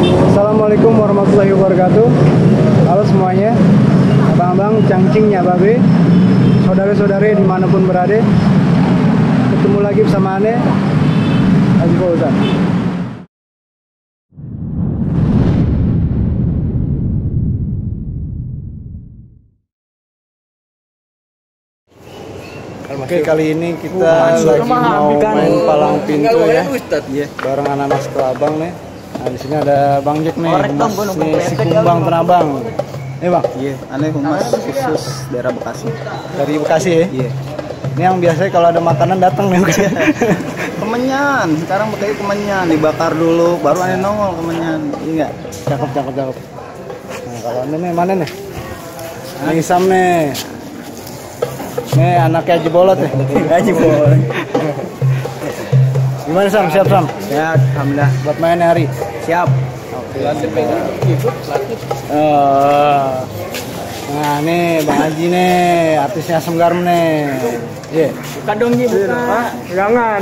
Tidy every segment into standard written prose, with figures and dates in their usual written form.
Assalamualaikum warahmatullahi wabarakatuh. Halo semuanya, abang-abang, cangcingnya babe, saudara-saudari dimanapun berada. Ketemu lagi bersama Ane, Haji Fauzan. Oke, kali ini kita lagi mau main palang pintu ya, bareng anak-anak sekolah abang nih. Nah, di sini ada Bang Jack nih, humas nih, si Kumbang Tenabang. Bang? Iya, aneh humas khusus daerah Bekasi. Dari Bekasi ya? Iya. Ini yang biasanya kalau ada makanan datang nih. Kemenyan, sekarang pakai kemenyan, dibakar dulu, baru aneh nongol kemenyan. Iya nggak? Cakep. Nah, kalau ini nih, mana nih? Ini Isam nih. Nih anaknya Haji Bolot nih. Haji Bolot. Gimana Sam? Siap Sam? Siap, alhamdulillah. Buat main hari? Siap. Nah nih Bang Haji nih, artisnya Asam Garam nih. Iya. Bukan dong Ji, buka. Jangan.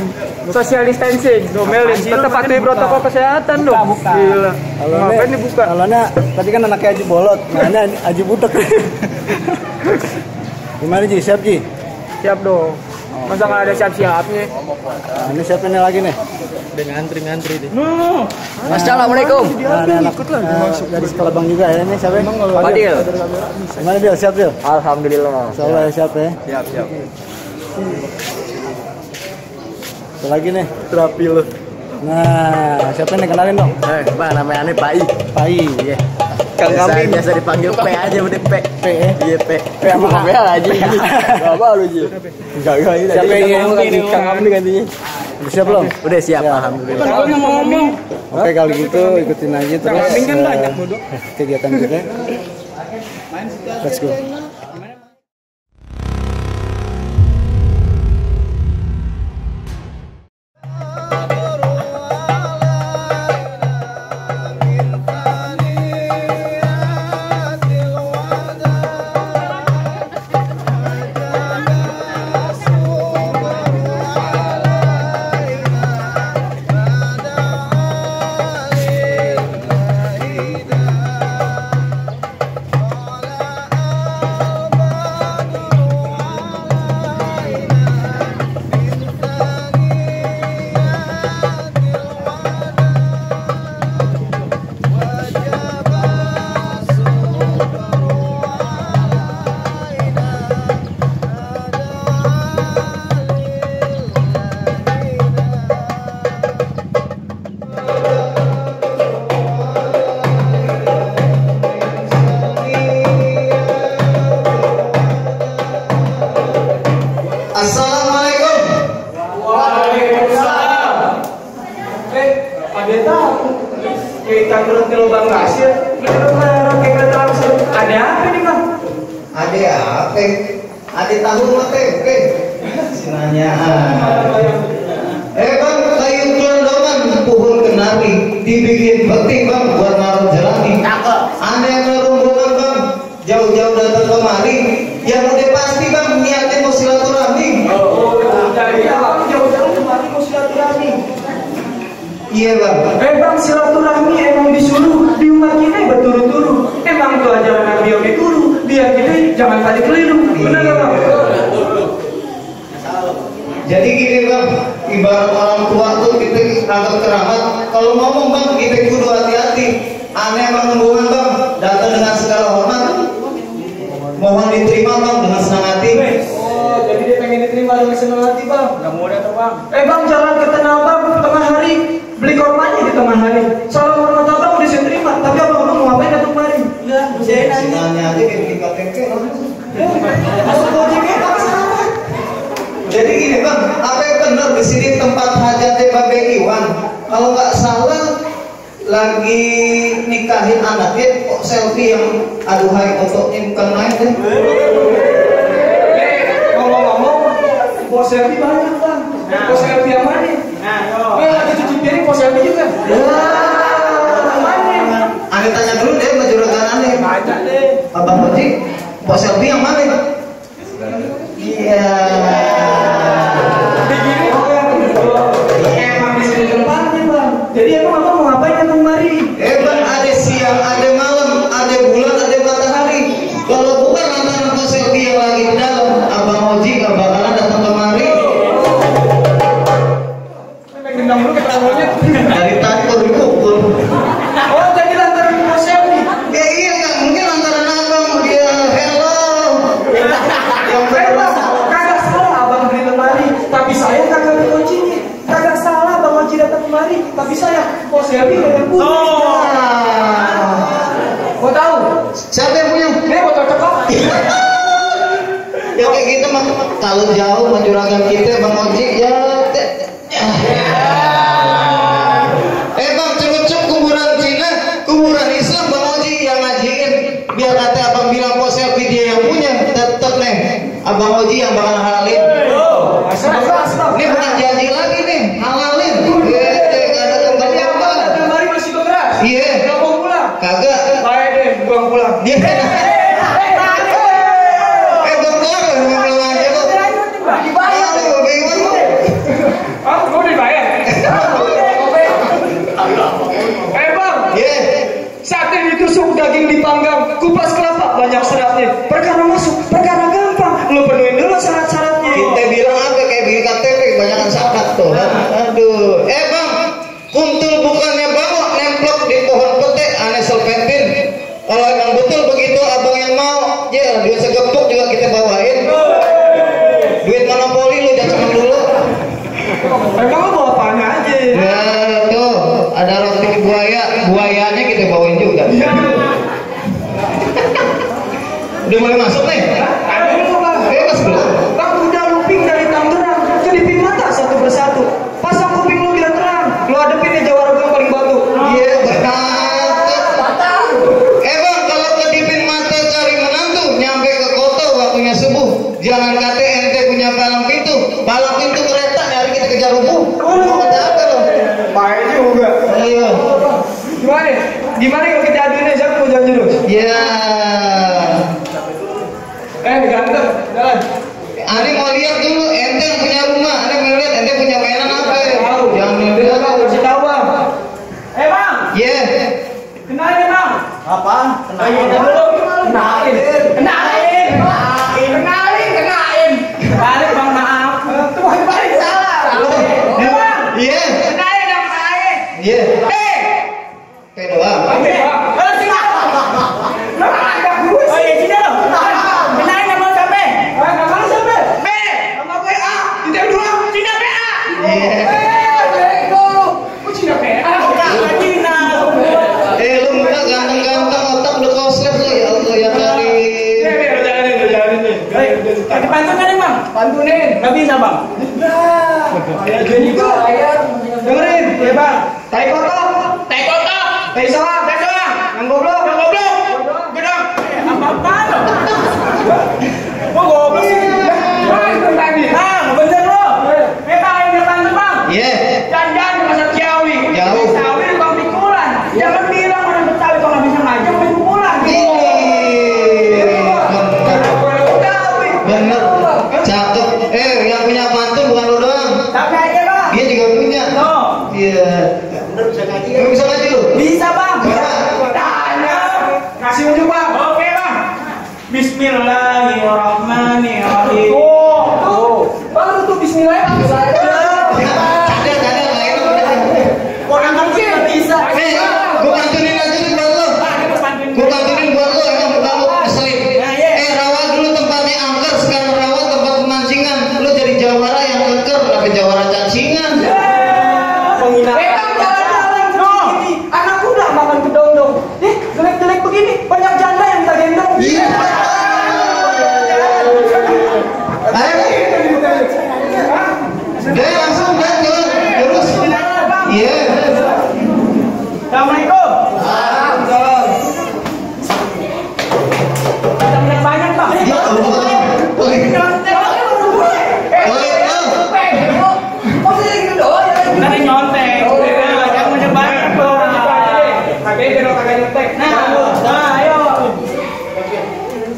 Social distancing, domelin. Tetap patuhi protokol kesehatan dong. Buka. Gila. Kalau ngapain dibuka? Kalau tadi kan anaknya Haji Bolot, nah ini Haji Butek. Gimana Ji? Siap Ji? Siap dong. Masa nggak ada siap-siapnya? Nah, ini siapa nih lagi nih? Udah ngantri deh. Assalamualaikum. Nah, ini anak dari sekolah Bang juga ya, ini siapa? Fadil. Gimana Dil? Siap Dil? Alhamdulillah. Insyaallah siap ya. Siap. Satu lagi nih. Terapi lu. Nah, siapa nih, kenalin dong? Bang, namanya aneh Pai. Pai. Iya. Kang Kambing biasa dipanggil P aja, udah P. P ya? Iya, P. P sama H. aja. Enggak lu Ji. Enggak ini. Siapa yang Kang Kambing gantinya? Udah siap belum? Udah siap, alhamdulillah. Kan gue ngomong. Oke, kalau gitu ikutin aja terus Kambing kan banyak, bodoh. kegiatan kita. Let's go. Assalamualaikum. Waalaikumsalam. Ada tahu? Kita turun ke lubang pasir. Ada apa nih Bang? Ada apa? Ada tahu mate? Oke. Sinanya. Bang, kayu gelondongan pohon kenari dibikin bekti Bang buat naruh jalani. Cakep. Anda yang rombongan Bang, jauh-jauh datang kemari. Yang udah pasti Bang niatnya mau silaturahmi. Jadi apa? Jauh-jauh kemarin mau silaturahmi. Iya Bang. Bang, silaturahmi emang disuruh di umat kita berturut-turut. Emang itu ajaran Nabi yang dituru. Biar kita jangan tadi keliru. Benar nggak Bang? Jadi gini Bang, ibarat orang tua tuh kita anggap keramat. Kalau ngomong Bang, kita kudu hati-hati. Aneh Bang rombongan Bang, datang dengan segala hormat. Mohon diterima Bang dengan senang hati. Oh, jadi dia pengen diterima dengan senang hati Bang. Nggak mau datang Bang. Bang, jalan ke Tanah Abang tengah hari. Beli kormanya di tengah hari. Salam hormat Abang udah saya terima. Tapi Abang mau ngapain datang kemari? Enggak, saya nanya. Sinanya aja kayak di KTP. Masuk gojeknya apa salah? Jadi gini Bang, apa yang benar di sini tempat hajatnya Babe Iwan? Kalau nggak salah lagi nikahin anaknya kok selfie yang aduhai fotonya bukan main deh. Ngomong-ngomong, pos selfie banyak Bang. Pos selfie yang mana? Ada cuci piring pos selfie juga. Aneh tanya dulu deh sama juragan aneh. Banyak deh. Abang Haji, pos selfie yang mana? Iya. Emang di sini tempatnya Bang. Jadi emang Abang mau ngapain datang kemari? Bang, Gua tahu. Siapa yang punya? Ini botol coklat. Ya kayak gitu mah kalau jauh mah juragan kita Bang Oji ya. Bang cerucuk kuburan Cina, kuburan Islam Bang Oji yang ngajiin. Biar kata abang bilang kok selfie dia yang punya, tetep nih Abang Oji yang bakal halalin. Ini bukan janji lagi nih, halalin. Gak ada kembang-kembang. Kemarin masih beras. Iya. Gak mau pulang. Kagak. Baik deh, gua pulang. Dia daging dipanggang, kupas kelapa banyak seratnya. Perkara masuk, perkara gampang. Lu penuhin dulu syarat-syaratnya. Kita bilang apa kayak bikin KTP kebanyakan syarat tuh. Aduh. Bang, kuntul bukannya bawa nemplok di pohon pete aneh selpetin. Kalau emang betul begitu abang yang mau, ya duit segepuk juga kita bawain. Duit monopoli lu jangan seneng dulu. Emang lu bawa apaan aja? Nah tuh ada roti buaya, buayanya kita bawain juga. Udah mulai masuk nih? Bebas belum? Bang udah luping dari Tangerang, kedipin mata satu persatu. Pasang kuping lu biar terang, lu hadepin nih jawara gua paling batu. Iya, Bang, kalau kedipin mata cari menantu, nyampe ke kota waktunya subuh. Jangan kata ente punya palang pintu kereta nyari kita kejar rubuh. Mau ada apa lo? Baik juga. Ayo. Gimana kalau kita aduin aja mau jalan terus? Ya. Ganteng, jalan. Ani mau lihat dulu, ente yang punya rumah, Ani mau lihat ente punya mainan apa? Jangan dilihat. Kasih tahu bang. Bang. Iya. Kenalin bang. Apa? Kenalin dulu. Kenalin bang, maaf. Tuh balik salah. Bang. Iya. Kenalin dong kenalin. Iya. Kayak doang. Pantunin, nggak bisa bang. Ayah jadi bayar. Dengerin, ya bang. Tai kotok, tai soang, yang goblok, gedang. Apa-apaan? Mau goblok sih? Tadi, bener lo. Bang, ini depan tuh bang. Iya. Jangan ke pasar Ciawi. Jauh. Ciawi di bang pikulan. Jangan bilang orang Betawi kalau nggak bisa ngajak main pikulan. Bener. Cakep. Yang punya pantun bukan lo doang. Tapi aja bang. Dia juga punya. Iya. Bener bisa ngaji. Bisa ngaji lu? Bisa bang. Bisa. Tanya. Kasih unjuk bang. Oke bang. Bismillahirrahmanirrahim. Baru tuh Bismillahirrahmanirrahim. Orang kecil bisa. Gue pantunin aja nih buat lo. Gue pantunin buat lo emang bukan lo keselip. Rawa dulu tempatnya angker, sekarang rawa tempat pemancingan. Lo jadi jawara yang keker, tapi jawara cacingan. Jalan-jalan. Anak udah makan kedondong. Jelek-jelek begini, banyak janda yang tak gendong. Iya. Deh langsung deh terus. Iya. Assalamualaikum. Banyak bang. Ya Allah. Nanti nyontek. Yang punya banyak tuh. Tapi kalau kagak nyontek. Nah, ayo.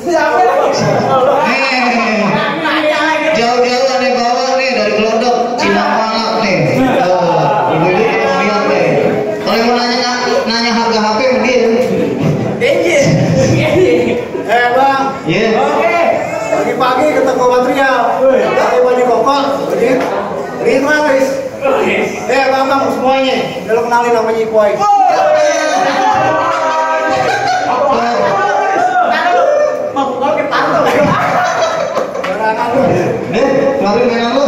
Siapa lagi? Jauh-jauh ada bawa nih dari Glodok, Cina Malak nih. Ibu lihat nih. Kalau yang mau nanya harga HP dia. Bang. Iya. Oke. Pagi-pagi ke toko material. Tadi mau dikokol. Terima guys. Bang semuanya. Udah lo kenalin namanya Ikuai. Keluarin mainan lu.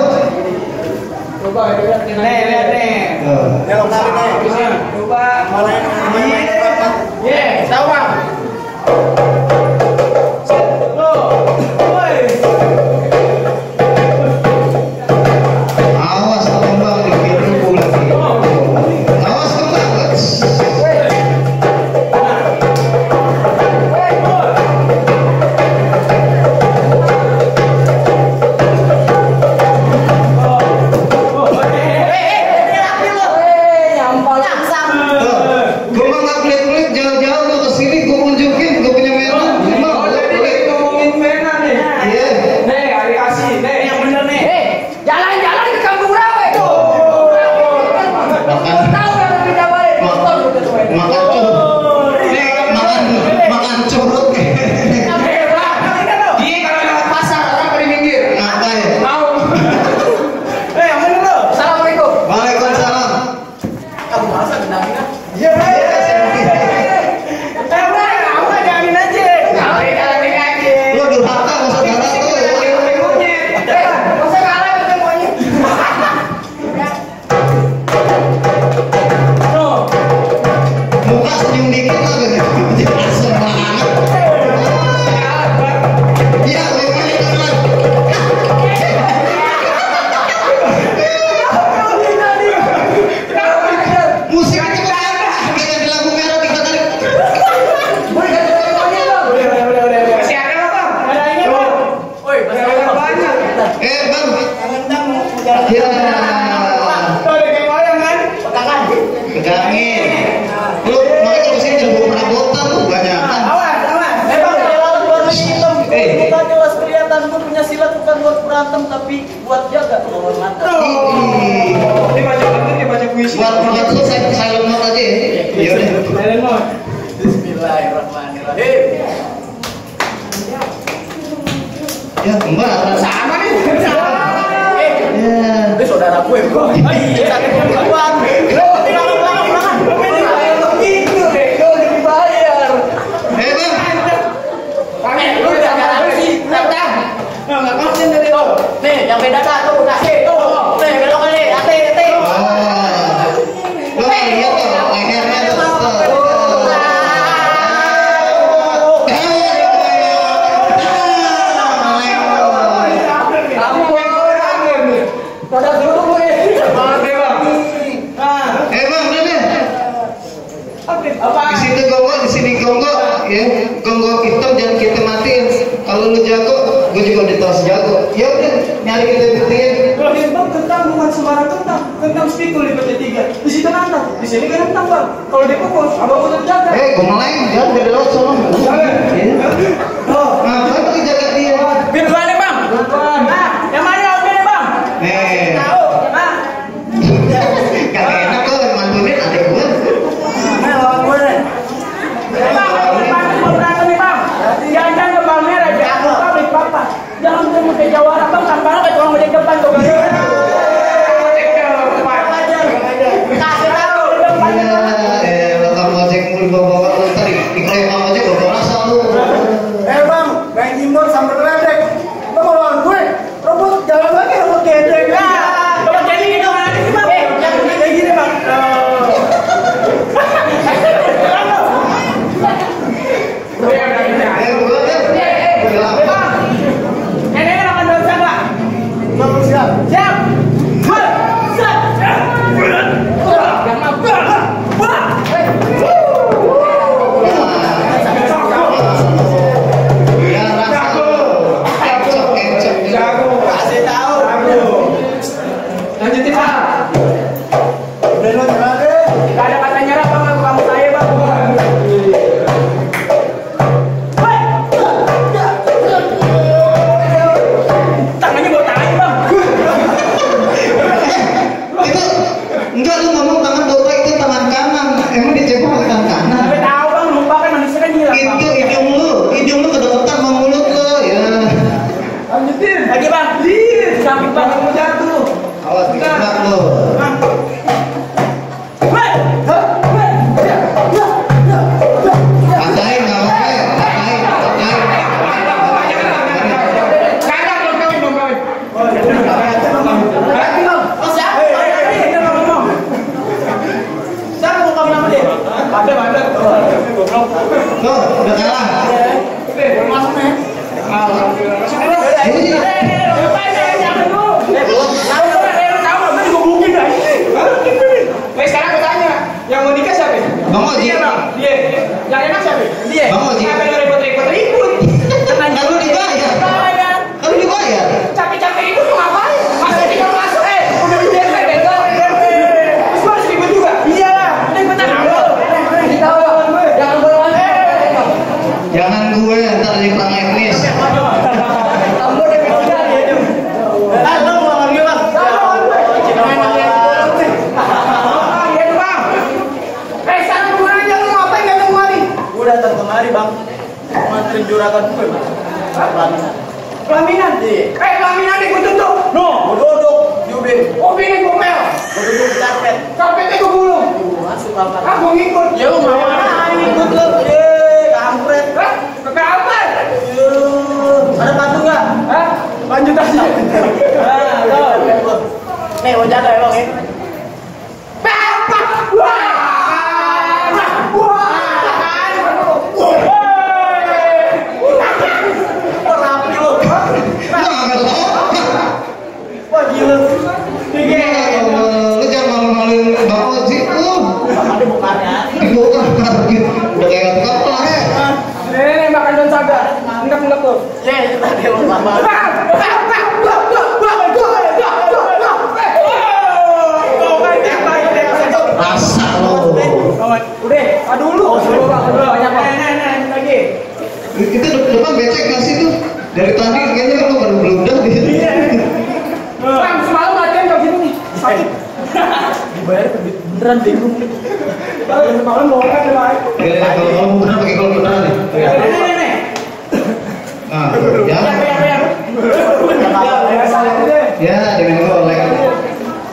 Coba lihat nih. Lihat nih. Belok kali nih. Coba. Tahu bang? Awas kembang dikirim lagi. Awas kembang. Gue mah nggak pelit-pelit jauh-jauh lo kesini gue unjukin gue punya merah. Emang nggak pelit. Ngomongin pena nih. Iya. Nih, hari kasih. Nih, yang bener nih. Jalan-jalan ke kampung rawe. Makan. Tahu kan pindah balik. Makan curut. Makan curut. Dia kalau lewat pasar orang pada minggir. Ngapain? Tahu. Yang bener lo. Assalamualaikum. Waalaikumsalam. Kamu masa gendangin kan? Iya, kamu jalanin aja. Jalanin aja. Lu durhaka masa darah tuh ya. Masa kalah ketemuannya? Muka senyum dikit lah gitu. Asem banget. Iya, lempar teman. Musik itu kan kayak di lampu merah tiga kali. Masih ada nggak bang? Ada ini bang. Woi, masih ada banyak. Bang. Ya. Tuh ada kayak wayang kan? Pegangin. Lu makanya kalau sini jangan bawa perabotan lu banyak. Awas. Memang jalan warna hitam. Eh. Bukan jelas kelihatan. Gue punya silat bukan buat berantem tapi buat jaga kehormatan. Ini baca puisi. Buat lu saya lemot aja ya. Iya udah. Bismillahirrahmanirrahim. Ya kembar. Sama nih. Ya. Ini saudara gue bro. Sakit perempuan. Gitu deh, lo udah dibayar. Bang. Lu jaga apa sih? Datang. Nggak konsen dari lo. Nih, yang beda tuh kasih tuh. Nih, belok kali. Hati. Oh. Lu lihat tuh lehernya tuh. Pada dulu gue. Bang, deh bang. Bang, udah deh. Apa? Di situ gonggok, di sini gonggok, ya. Gonggok hitam jangan kita matiin. Kalau lu jago, gue juga di tas jago. Ya udah, nyari kita buktiin. Bang, kentang bukan sembarang kentang. Kentang spikul di PT 3. Di situ kentang. Di sini kan kentang bang. Kalau dipukul, abang udah jaga. Gue meleng, jangan dari laut sono. Oh, ngapain lu jaga dia? Biar duluan nih bang. Nah, yang mana yang oke nih bang? Tahu. Nah. Kagak enak lo mantunin adek gue. Lawan gue deh. Bang, mau berantem nih bang. Jangan ke Bang Merah, jangan pabrik papa. Jangan ketemu ke Jawara bang, tanpa lo kayak tukang ojek depan tuh. Kasih tahu. Lo kamu ojek mulu bawa lu tadi. Dikeroyok sama ojek gue rasa lu. Bang, main timbul sampai ledek. Lo mau lawan gue? Robot jalan lagi, robot gedek. Kalau jadi gitu kan sih bang. Jangan kayak gini bang. Gue deh. Bang, neneknya makan daun saga. Bang, siap. Siap. Ya rasa lu. Encok. Kasih tahu. Lanjutin bang. Udah lo jalan deh. Gak ada kata nyerah bang, kamu saya bang. Tangannya bawa tangannya bang. Itu enggak lu ngomong tangan doa itu tangan kanan. Emang dicepak pakai tangan kanan? Tapi tahu bang, lupa kan manusia kan hilang bang. Itu hidung lu kedeketan sama mulut lu ya. Lanjutin. Lagi bang. Sakit bang, kamu jatuh. Awas dikeplak lu. Patahin nggak apa-apa, patahin. Kanan belum kawin, belum kawin. Oh, siap. Ada. Tuh, udah kalah. Masuk nih. Sekarang aku tanya, yang mau nikah siapa? Bang Oji. Dia. Yang enak siapa? Dia. Bang Oji. Siapa yang ribut-ribut? Kalau dibayar. Kalau dibayar. Capek-capek itu mau ngapain? Masa tinggal masuk, udah biasa bego. Terus harus ribut juga? Iyalah, ributan apa? Jangan golongan. Jangan gue ntar jadi perang etnis. Kamu udah bicara dia. Halo, Bang Gilang. Udah datang kemari, Bang. Nganterin juragan gue, Bang. Pelaminan? Iya. Pelaminan ikut tutup? No. Mau duduk di ubin. Ubin ikut mel? Mau duduk di karpet. Karpetnya ikut gulung? Masuk kamar. Aku ngikut. Ya lu mau ikut lu. Kampret. Ke apa? Ada patung nggak? Hah? Lanjut aja. Nih, mau jaga ya, Bang ya. Wah gila. Lu jangan malu-maluin Bang Oji lu. Ada bukannya. Dibongkar gitu. Udah kayak kapal ya. Nih makan daun saga. Enggak tuh. Ya, itu tadi mau lama. Rasa lo. Udah, aduh lu. Banyak banget. Lagi. Itu depan becek nggak sih tuh? Dari tadi kayaknya lo baru beludak di sini. Bang, semalam latihan kayak gini nih. Sakit. Dibayar beneran bingung nih. Semalam bohongan ya, Pak. Kalau kamu beneran pakai kalau beneran nih. Nih. Nah, ya. Ya, dengan golek.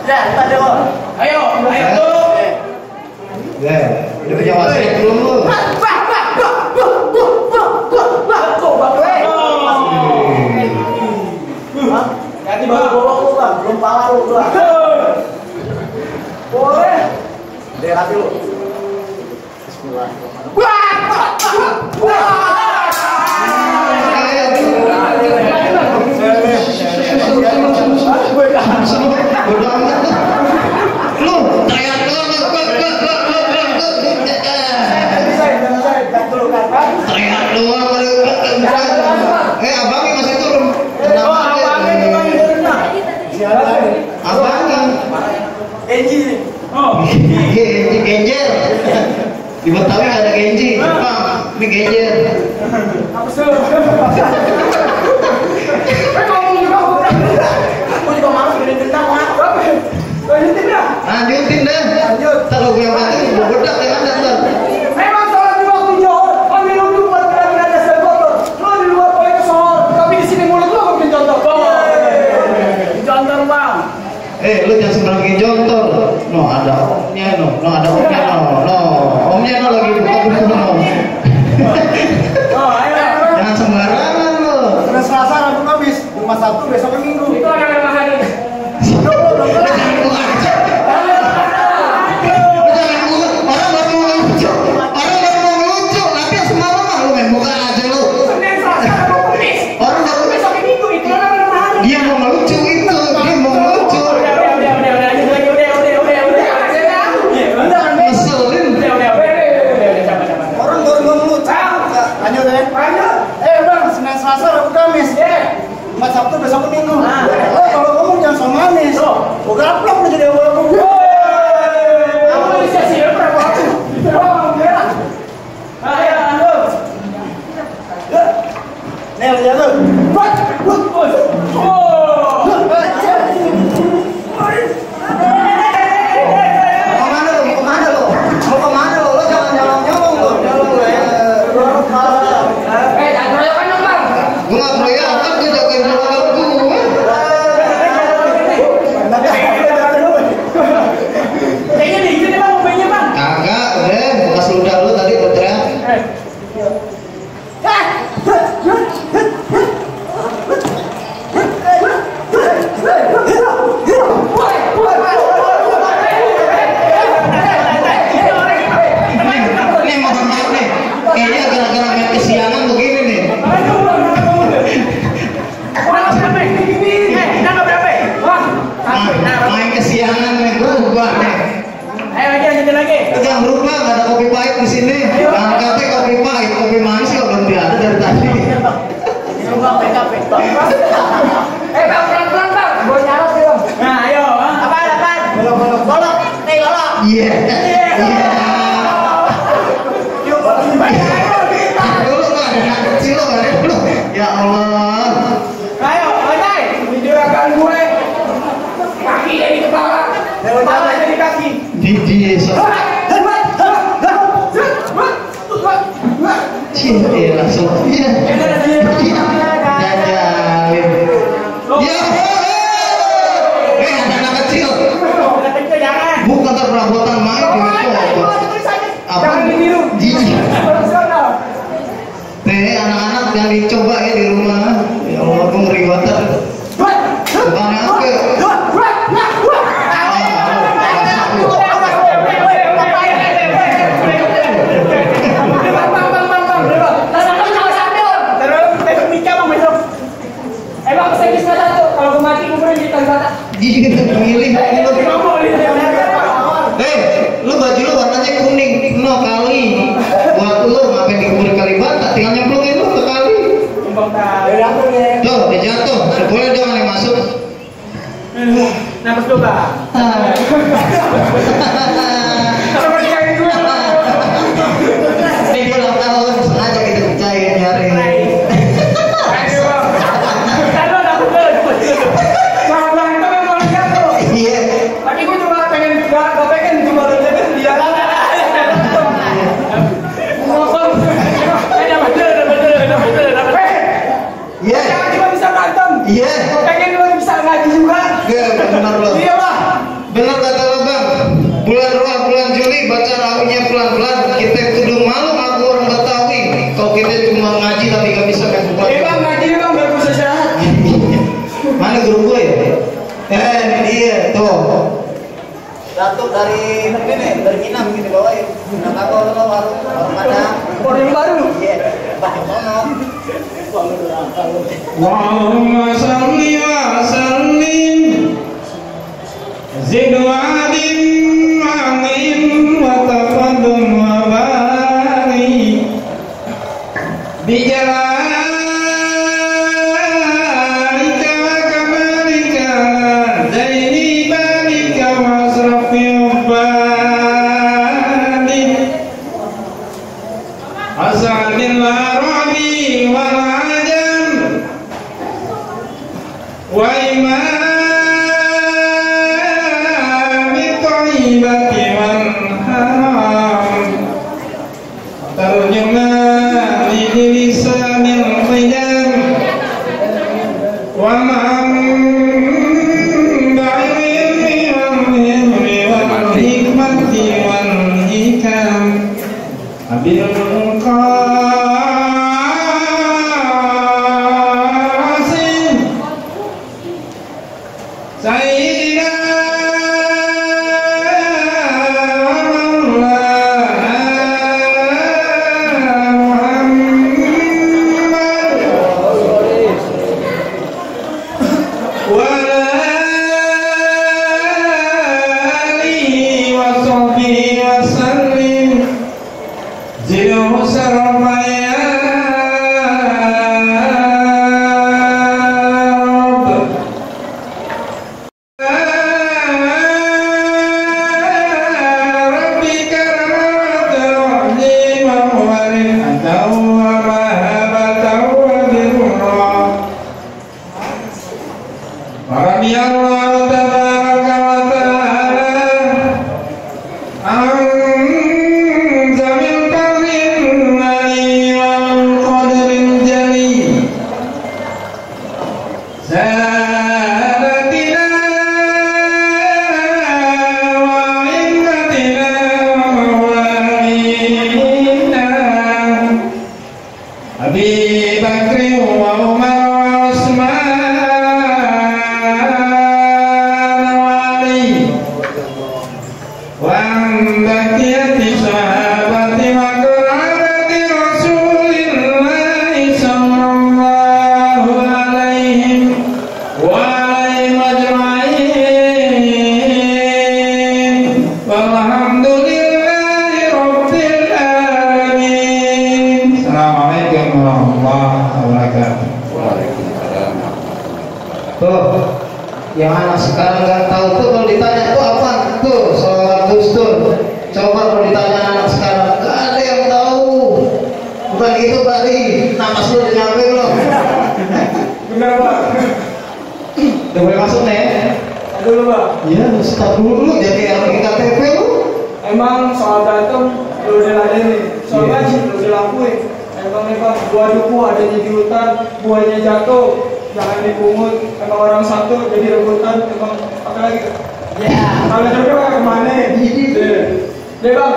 Ya, tadi kok. Ayo tuh. Ya, udah punya wasit belum lu? Ganti baju bolong lu, Bang. Belum pala lu, Bang. Boleh. Deh, hati lu. Bodoh amat. Lu teriak doang. Teriak doang. Abangnya masih turun. Abangnya. Genji. Genjer. Di Betawi ada Genji. Bang, ini Genjer. Apa sih? Ngomong juga udah. Aku juga malas gini tentang, Mak. Lanjutin dah. Lanjutin deh. Lanjut. Ntar gue yang mati, gue bedak ya kan ntar. Memang sholat di waktu Johor, ambil wudhu buat kira-kira dasar kotor. Lo di luar boleh ke sholat, tapi di sini mulut lo gue bikin contoh. Contoh, Bang. Lu jangan sembarang bikin jontor. No, ada omnya no. No, ada omnya no. No, omnya no lagi buka no. Oh, ayo. Jangan sembarangan lo. Senin Selasa, Rabu, Kamis. Jumat, Sabtu, besoknya Minggu. Itu ada yang hari. Lu jangan gua aja. Lu jangan gua. Orang baru mau lucu. Orang baru mau lucu. Nanti semalaman lu main buka aja lu. Senin Selasa, Rabu, Kamis. Orang baru Besok Minggu itu ada yang hari. dia mau melucu itu. Dia mau melucu. Ngeselin. Orang baru mau ngelucu. Lanjut ya. Bang, Senin Selasa, Rabu, Kamis. Jumat, Sabtu, besoknya Minggu. Oh, kalau ngomong jangan so manis. Gua gaplok lu jadi awal-awal. Kamu bisa sih berapa waktu? Oh, merah. Ayo, lanjut. Nih, lihat lu. Mau kemana lu? Lu jangan nyolong-nyolong lu. Jangan keroyokan dong, Bang. Gua nggak keroyokan, gua jagain keluarga gua. Kayaknya dikit nih, Bang, mobilnya, Bang. Kagak, udah bekas ludah lu tadi gua teriak. Yesus. Cinta langsung ya. Jajalin. Ya. Anak kecil. Bukan terperabotan main gitu. Apa? Teh anak-anak yang dicoba ya di rumah. Ya Allah, aku ngeri banget. Bukan apa? Lu baju lu warnanya kuning, no kali. Buat lu ngapain dikubur Kalibata? Tinggal nyemplungin lu ke kali. Tuh, dia jatuh. Boleh dong yang masuk. Nafas coba. Ini dia ulang tahun, sengaja kita percaya nyari. Iya. Tapi gue cuma pengen gak pengen cuma lihat dia. Iya. Jangan cuma bisa berantem. Iya. Pengen lu bisa ngaji juga. Iya, benar loh. Iya lah. Benar kata lo bang. Bulan Roh, bulan Juli baca rahunya pelan-pelan. Kita kudu malu aku orang Betawi. Kalau kita cuma ngaji tapi gak bisa main bola. Bang ngaji bang biar bisa sehat. Mana guru gue ya? Ini dia tuh. Datuk dari ini nih, dari Minang gini bawain. Minang apa lo warung Padang. Orang baru. Iya, Pak Sono. Allahumma salli wa sallim zid wa adim amin wa taqaddum wa barik bijalalika wa kamalika zaini balika wa asrafi ubbadi asalil arabi wal وإمام الطيبة والحرام ترجمان للسان القدم ومنبع العلم والحكمة والحكم بالقاسم سيدنا yang anak sekarang nggak tahu tuh kalau ditanya tuh apa tuh sholat Gustur. Coba kalau ditanya anak sekarang nggak ada yang tahu. Bukan gitu tadi napas lu udah nyampe belum? Bener pak. Udah boleh masuk nih? Dulu pak. Iya, start dulu jadi yang KTP lu. Emang soal berantem lo diladenin, soal gaji lo dilakuin. Emang nih bang, buah duku adanya di hutan, buahnya jatuh, jangan dipungut. Emang orang satu jadi rebutan, emang apa lagi? Ya, kalau jodoh kemana? Deh bang,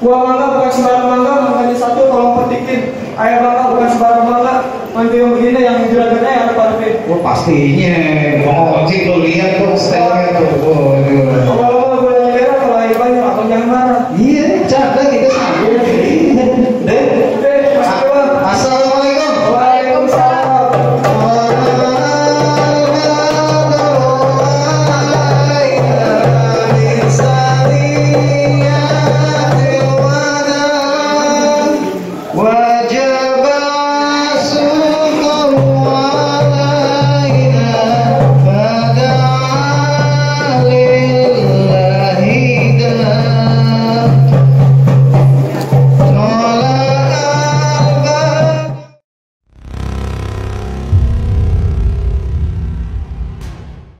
buah mangga bukan sembarang mangga, mangganya satu tolong petikin. Ayah mangga bukan sembarang mangga, mantu yang begini yang jual gede harus parfum. Oh pastinya, mau ojek lo lihat tuh stylenya tuh. Kalau gula nyelera, kalau air banyak, abang jangan marah. Iya, jaga kita